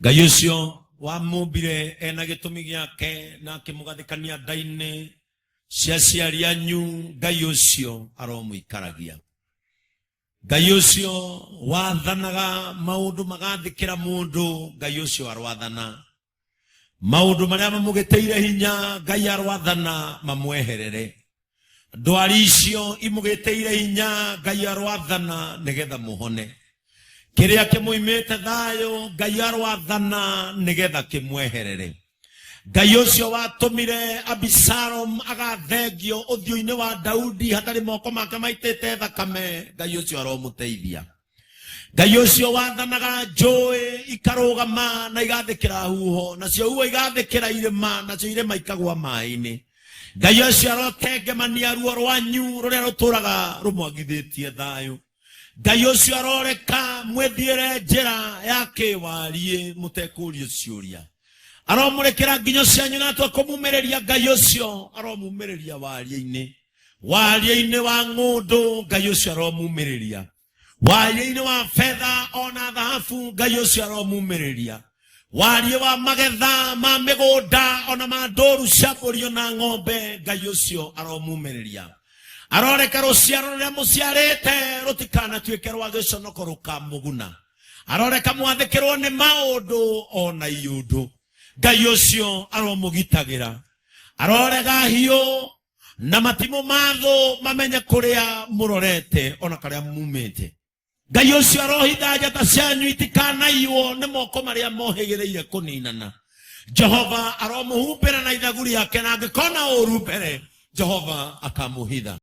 Ngai ũcio wamũmbire ena gĩtũmi gĩake na akĩmũgathĩkania nda-inĩ cia aciari anyu, Ngai ũcio aromũikaragia. Ngai ũcio wathanaga maũndũ magathĩkĩra mũndũ, Ngai ũcio aroathana maũndũ marĩa mamũgĩtĩire hinya, Ngai aroathana mamweherere. Ndwari icio imũgĩtĩire hinya, Ngai aroathana nĩgetha mũhone. Kĩrĩa kĩmũimĩte thayũ, Ngai aroathana nĩgetha kĩmweherere. Ngai ũcio watũmire Abisalom agathengio ũthiũ-inĩ wa Daudi hatarĩ moko make maitĩte thakame, Ngai ũcio aromũteithia. Ngai ũcio wathanaga njũĩ ikarũgama na igathĩkĩra huho, nacio huho igathĩkĩra irĩma, nacio irĩma ikagwa maĩ-inĩ. Ngai ũcio arotengemania ruo rwanyu rũrĩa rũtũraga rũmwagithĩtie thayũ. Ngai ũcio aroreka mwĩthiĩre njĩra ya kĩwariĩ mũtekũrio ciũria. Aromũrĩkĩra nginyo cianyu na atua kũmumĩrĩria. Ngai ũcio aromumĩrĩria wariĩ-inĩ, wariĩ-inĩ wa ng'ũndũ. Ngai ũcio aromumĩrĩria wariĩ-inĩ wa betha ona thahabu. Ngai ũcio aromumĩrĩria wariĩ wa magetha ma mĩgũnda ona ma ndũru cia mbũri ona ng'ombe. Ngai ũcio aromumĩrĩria. Aroreka rũciaro rũrĩa mũciarĩte rũtikanatuĩke rwa gĩconoko rũkamũguna. Aroreka mwathĩkĩrwo nĩ maũndũ ona iũndũ. Ngai ũcio aromũgitagĩra. Arorega hiũ na matimũ ma thũ mamenye kũrĩa mũrorete ona karĩa mumĩte. Ngai ũcio arohitha njata cianyu itikanaiywo nĩ moko marĩa mohĩgĩrĩire kũninana. Jehova aromũhumbĩra na ithagu rĩake, na angĩkona ũru mbere, Jehova akamũhitha.